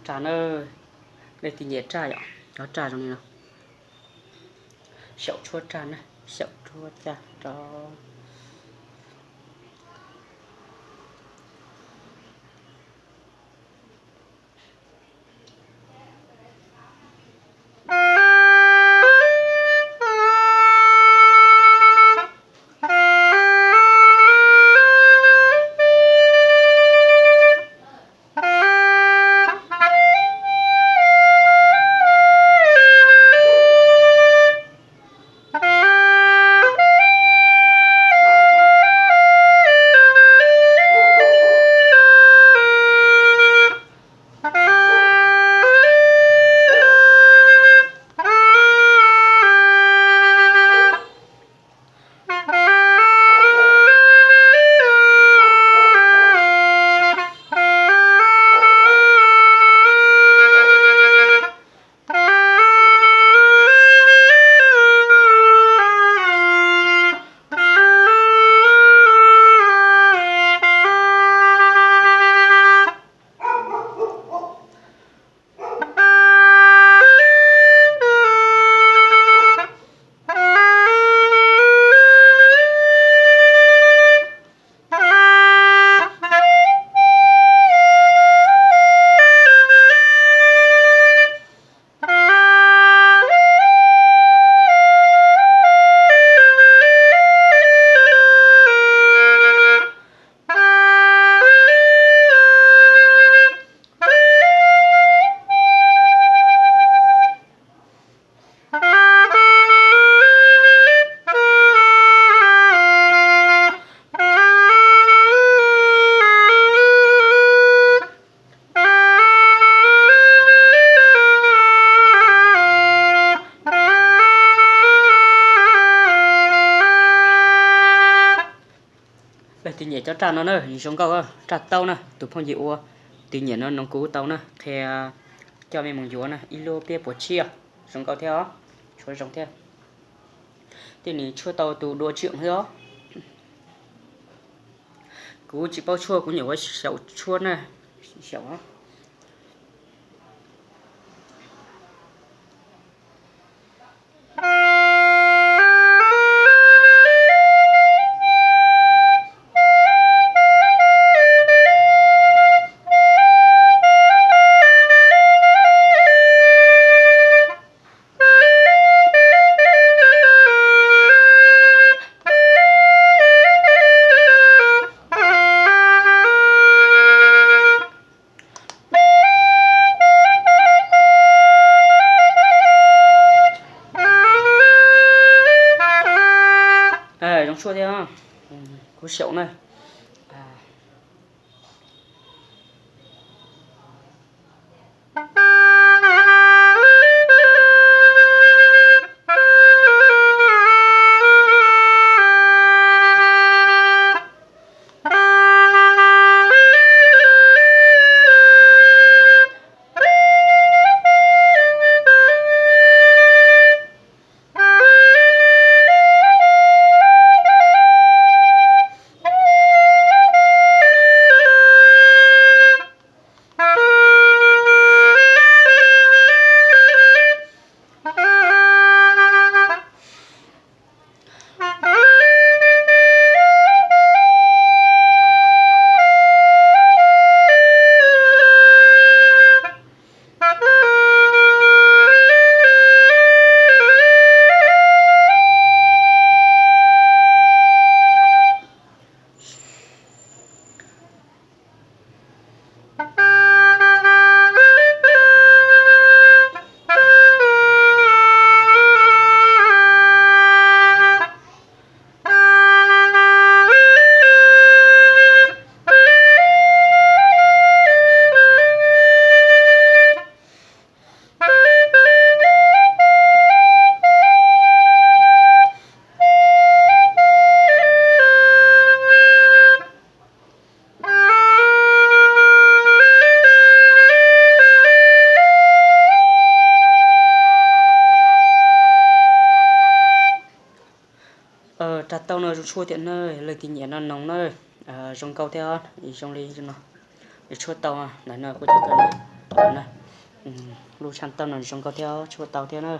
Raj na, leej twg nyiam raj yom, cov raj zoo li no. Xyaum tshuab raj na, xyaum tshuab raj rau. Leej twg nyiam cov raj no na, zoo nkauj, raj taub na, tus phooj ywg ua twg nyiam no noog kuv tau na, qhia coj mej mus yuav na, ib lub peb puas tsib os, zoo nkauj thiab os, tshuab zoo thiab. Tej no tshuab tau tus dua tsim thiab os. Kuv tsis paub tshuab, kuv nyuam qhuav xyaum tshuab na, xyaum. Zoo tshuaj thiab, kuv xyaum na. Raj taub no zoo tshuaj thiab na, leej twg nyiam no noog na, zoo nkauj thiab, zoo li no, tshuaj tau, ntawm no kuj cov kawg na. tau na. Lub tshaaj tauj no zoo nkauj thiab tshuaj tau thiab na.